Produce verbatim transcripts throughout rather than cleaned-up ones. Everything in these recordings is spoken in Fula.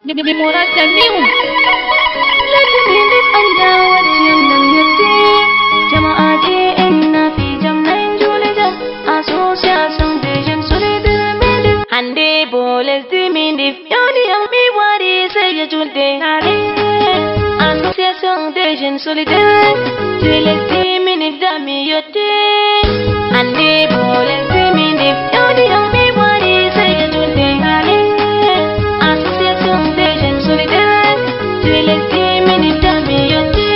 Memorat Jamiu. Lesdi min ɗi fayda watti en nan yetti. Jama'aji en na fi jam nan juule jam. Association des jeunes solidaires min ɗi. Hande bo lesdi min ɗi fiyoni am mi wari sey e julde hare. Association des jeunes solidaires. Je lesdi min ɗi dami yotti. Hande bo lesdi min ɗi fiyoni am mi wari sey e julde hare. Association des jeunes solidaires. Je lesdi min ɗi dami yotti.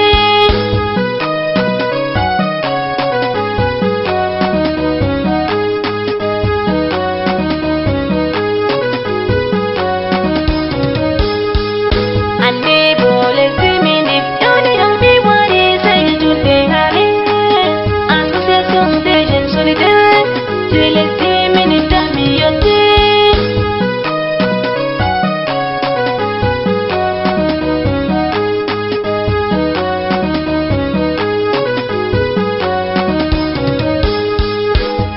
Hande bo lesdi min ɗi fiyoni am mi wari sey e julde hare. Association des jeunes solidaires. Je lesdi min ɗi dami yotti.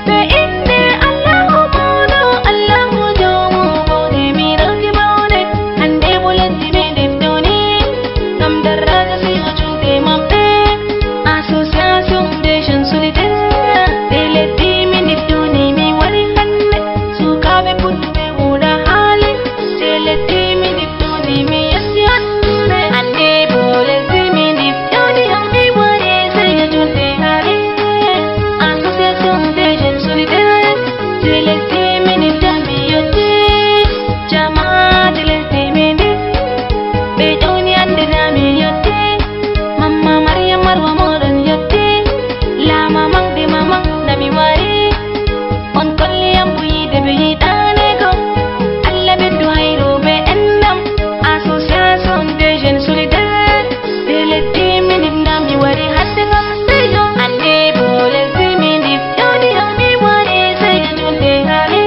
Ɓe innde Allahu mawɗo, Allahu joomu bawɗe, miɗo ki bawɗe. Hande bo lesdi min ɗi fiyoni, ngam daraaja sey o juuɗe maɓɓe. Association des jeunes solidaires, de lesdi min ɗi fiyoni, mi wari hande. Sukaaɓe pulɓe wuuɗa haali, de lesdi min ɗi fiyoni, mi yetti hande. Hande bo lesdi min ɗi fiyoni, mi wari sey e julde hare. Association des jeunes solidaires, de lesdi min ɗi dami yotti. Jama'aji lesdi min ɗi, ɓe ƴewni hande dami yotti. Mamma Mariam Marwa moɗon yotti. Lama mang de mamang dami wari. On kolli am bo yiide ɓe yiɗanego. Allah ɓeddu hayru be enɗam. Association des jeunes solidaires. De lesdi min ɗi dami wari hande ngam sey yo. Hande bo lesdi min ɗi fiyoni am mi wari sey e julde hare.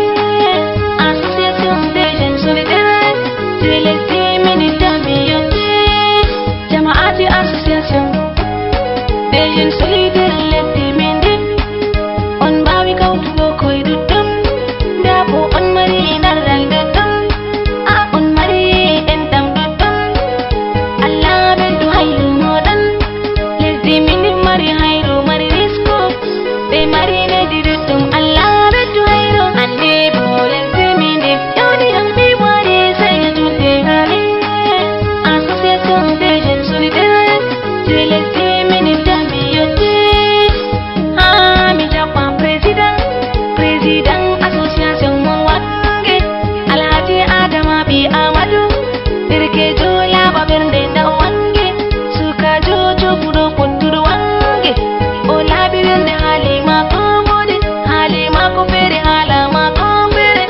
Association des jeunes solidaires. De lesdi min ɗi dami yotti. Jama'aji association des jeunes solidaires lesdi min ɗi. On mbaawi kawtugo koy ɗuɗɗum. Nda bo on mari darral ɗuɗɗum. A on mari enɗam ɗuɗɗum. Allah ɓeddu hayru moɗon. Lesdi min ɗi mari hayru, mari risku. Ɓe mari nedi ɗuɗɗum. Allah ɓeddu hayru. Hande bo lesdi min ɗi fiyoni am mi wari sey e julde hare. Association des jeunes solidaires. Je lesdi min ɗi dami yotti. Haa mi jaɓɓa président, président association mon wange. Alhaji Adama ɓii Amadu. Derkejo laaɓa ɓernde nda o wange. Sukajo joguɗo pottuɗo wange. O laaɓi ɓernde haali maako woodi. Haali maako feere, haala maako feere.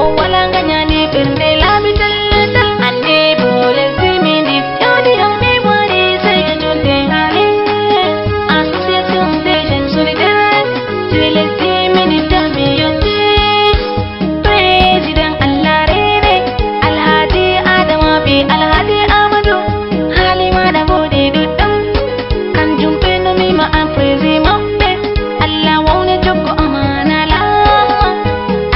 O wala nganyani ɓernde laaɓi tal tal. Hande bo lesdi min ɗi fiyoni am mi wari sey e julde hare. Association des jeunes solidaires. Je lesdi min ɗi dami yotti. Président Allah reene, Alhaji Adama ɓii Alhaji Amadu. Haali maɗa woodi ɗuɗɗum. Kanjum ɓe nomi ma a président maɓɓe. Allah wawne jokko amaana laama.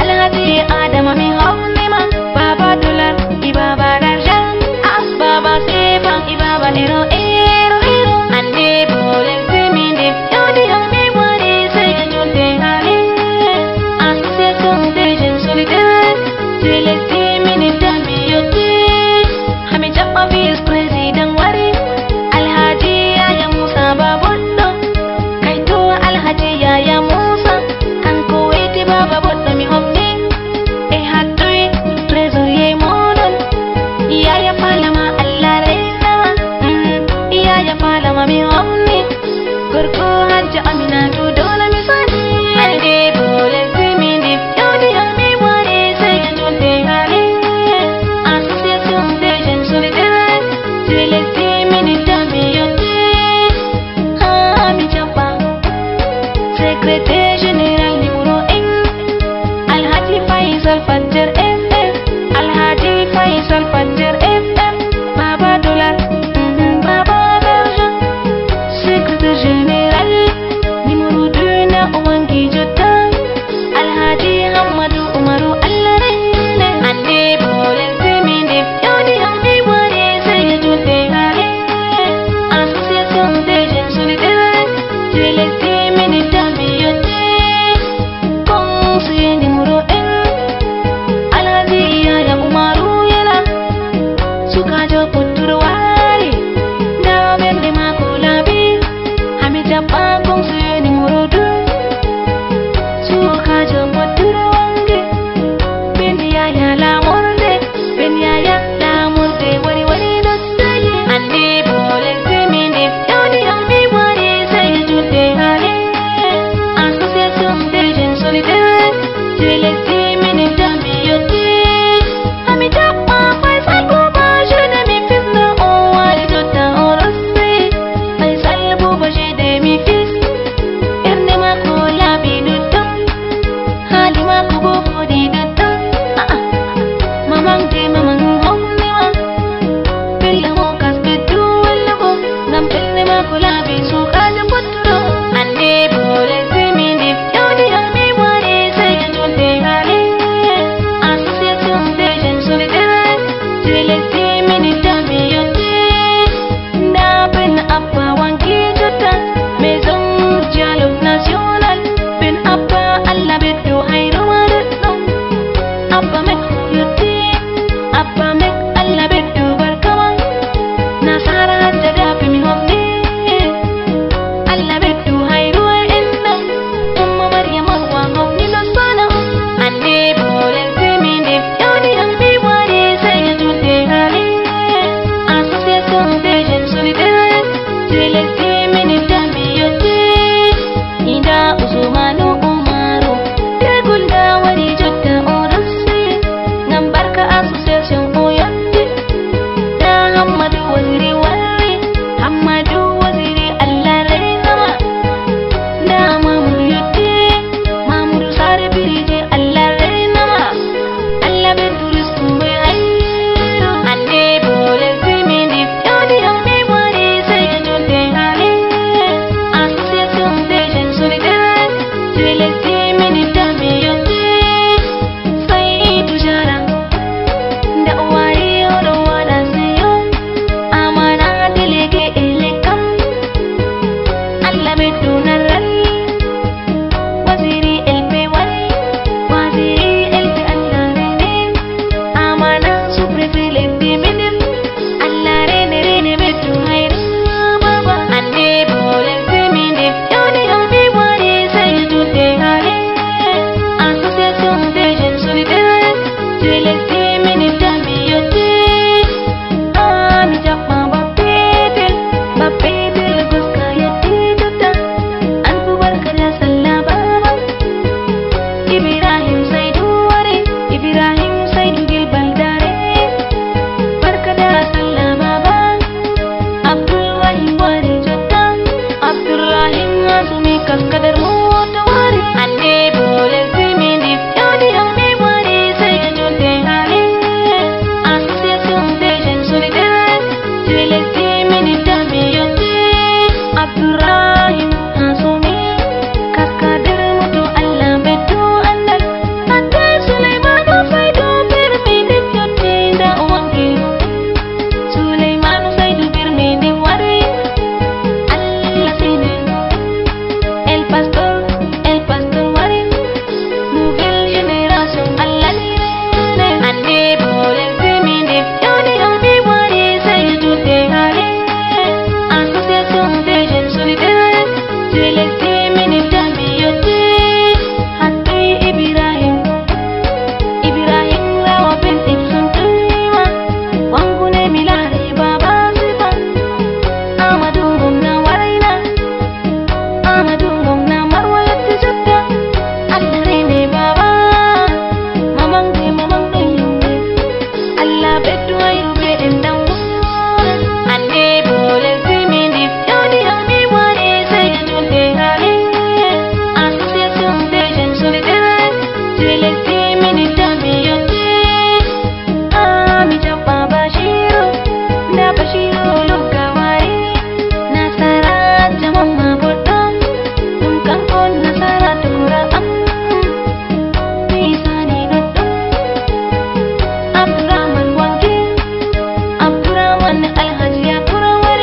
Alhaji Adama mi hawni ma. Baba dollar, i baba d'argent. Ah, baba sefa, i baba euro, euro, euro. Hande bo lesdi min ɗi fiyoni am mi wari sey e julde hare. Association des jeunes solidaires. Je lesdi min ɗi dami yotti. Haa mi jaɓɓa vice président wari. Alhaji Yaya Musa Baboɗɗo. Kayto Alhaji Yaya Musa. Kanko weyti Baba Boɗɗo mi homni. E hattoy trésorier moɗon. Yaya Falama Allah reenama. Mm, Yaya Falama mi homni. Gorko Hajja Aminatu dole mi sani. Hande bo lesdi min ɗi fiyoni am mi wari sey e julde hare. Association des jeunes solidaires. Je lesdi min ɗi dami yotti. Haa mi jaɓɓa. Secrétaire général numéro un. Alhaji Faisal Fajjar F M. Alhaji Faisal Fajjar F M. Baba Dollar. Mhm, Baba Dollar. Secrétaire général numéro deux na o wangi jotta. Alhaji Hammadu Umaru Allah rene. Hande bo lesdi min ɗi fiyoni am Enda wuro, ande bole zimindi, yodi ami wari sege junde hale. Association des jeunes solidaires, je les zimindi tami yote. Ami jabba Bashiru, na Bashiru lukawai. Nasara jamama bodo, dum kankon nasara tukura am. Misani no dum. Abdurrahman Wange, Abdurrahman Alhaji Abdurrahman,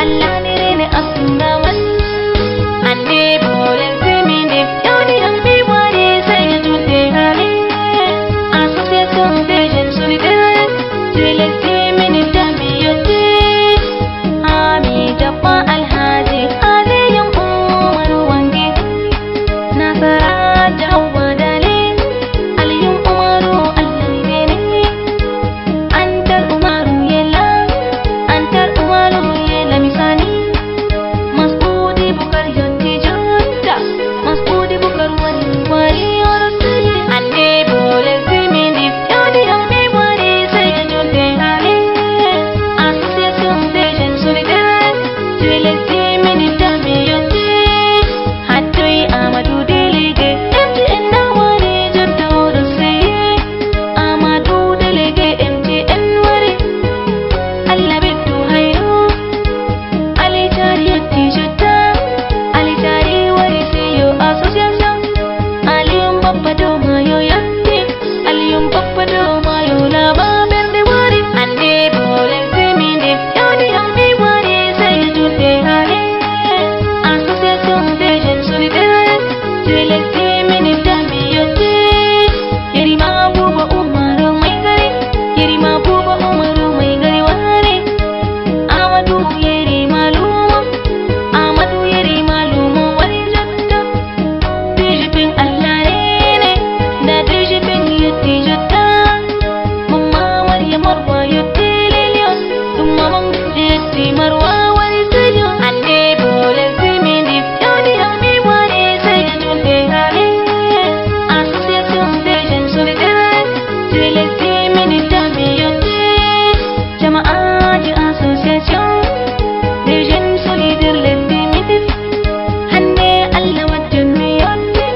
Allah ne ne Abdurrahman. Ande bole ziminde, yodi ambi wari sege junde hale. Association des jeunes solidaires, je les ziminde tami yote. Ami jabba Alhaji Aliyum Umaru Wange. Nasara Jawwa Dale, Aliyum Umaru Alhaji Bene, Antar Umaru Yela, Antar Umaru Yela Misani, Masudi Bukar Yotti Jotta, Masudi Bukar Wani Wani Oro Sili, Ande Bole Zimindi, Yodi Ami Wani Sege Junde Hale, Association des jeunes solidaires, je les zimindi tami yotti. Hattoy Amadou délégué M T N na wari jotta oɗo seye. Amadou délégué M T N wari. Allah ɓeddu hayru. Ali Cari yetti jotta. Ali Cari wari seyo association. Aliyum Bappa Doma yo yatti. Aliyum Bappa Doma yo laba ɓernde wari. Ande bole ziminde. Yodi ambi wari seye junde hale. Association des jeunes solidaires, je les zimindi tami yotti. Yerima Buba Umaru Maigari, Yerima Buba Umaru Maigari wari. Amadou Yerima Lumo, Amadou Yerima Lumo wari jotta. D G P Allah rene, nda D G P yetti jotta. Mamma Maria Marwa yotti Lilion, ɗum Mamman yetti Marwa wari Sedion. Ande bole zimindi, yodi ami wari Sedion de hale. Association des jeunes solidaires, je les zimindi tami yotti. Jama'aji association des jeunes solidaires les primitifs. Hande Allah waddin mi yonde.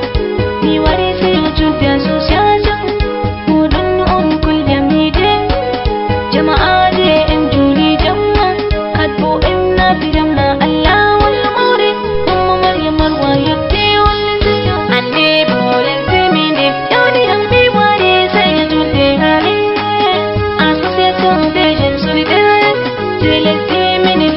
Mi wari seyo julde association. Moɗon on kuljamide. Jama'aji en juli jamma. Kadbo en nafi jamna Allah wal mawri. Umma Maryam Marwa yotti wal seyo. Ande bole ziminde. Yodi ambi wari seyo julde hale. Association des jeunes solidaires. Je les zimindi